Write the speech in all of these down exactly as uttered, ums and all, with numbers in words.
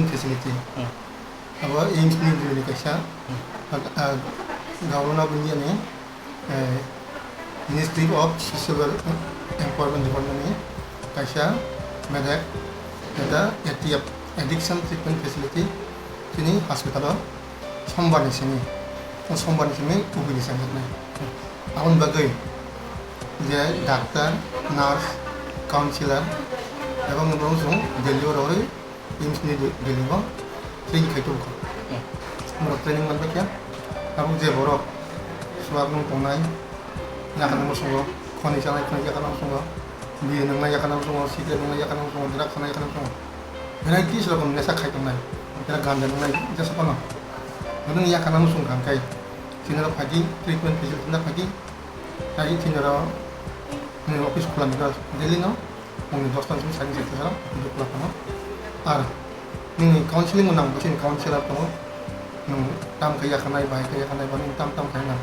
facility. Hmm. Abo AIIMS ni bini kaisa, Hmm. ah, ah, government of India ni, eh, Ministry of Social Wel-, Empowerment Department ni kaisa medak, eta A T F, Addiction Treatment Facility, chini hospital o sombar ni simi, o sombar ni simi O P D changjaknai. Aboni bagwi je doctor, nurse, counselor, ebong borok chwng Delhi o rogwi AIIMS ni Delhi o training khai tongo. Hmm. Borok training manbai khe, abo je borok chuwak nung tongnai, yakana musungo, khoni chanai khoni yakana musungo, biri nungnai yakana musungo, cigarette nungnai yakana musungo, drugs sanai yakana musungo, varieties rokom nesa khai tongnai, jera ganja nungnai, jesa phano. Nini yakana musung kha khe, chini rok phaidi, treatment facility no phaidi, phaidi chini rok, nini office khulani rok Delhi no, Phungni dosta simi sari sari sara dukla phano. Ar nini counseling bo nang, bwswkni counselor tongo. Nwng tam khe yakhanai, bahai khe yakhanai, bo nini tam tam khe nang.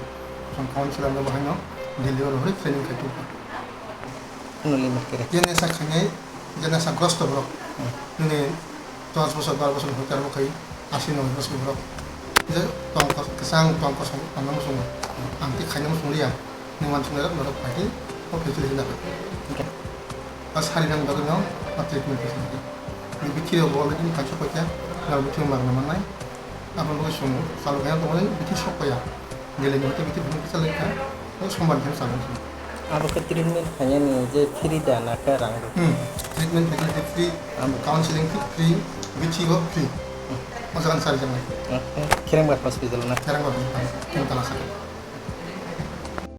Chwng counselor no bahai no Delhi o rohorwi training khai tubu. Ano limit kere. Je nesa khainai, je nesa grosto borok. Hmm. Nini dos bosor, bar bosor ni hoi karmo khai, asi noi bosor borok. Je tong kos-, kwchang tong kosong tangna muchungo. Ang tei khaina muchung liya. Nwng uansuknai rok norok phai khe o facility nang. Okay. O sari nang bagwi no o treatment facility. Ni bithi rok bo already kaisa paikha, norok bithi rok magna mannai. Aboni bagwi chwng chalo khe tongmani bithi sok paiya. Delhi ni hoite bithi bini kisa lekha, o sombar ni chalo. Abo khe treatment khainani je free da na khe rang rw? Hmm. Treatment facility free, Abo. Counseling fee free, bithi bo free. O jaga ni sari jangnai. Okay. Kherengbar hospital na? Kherengbar hospital, Timtala saka.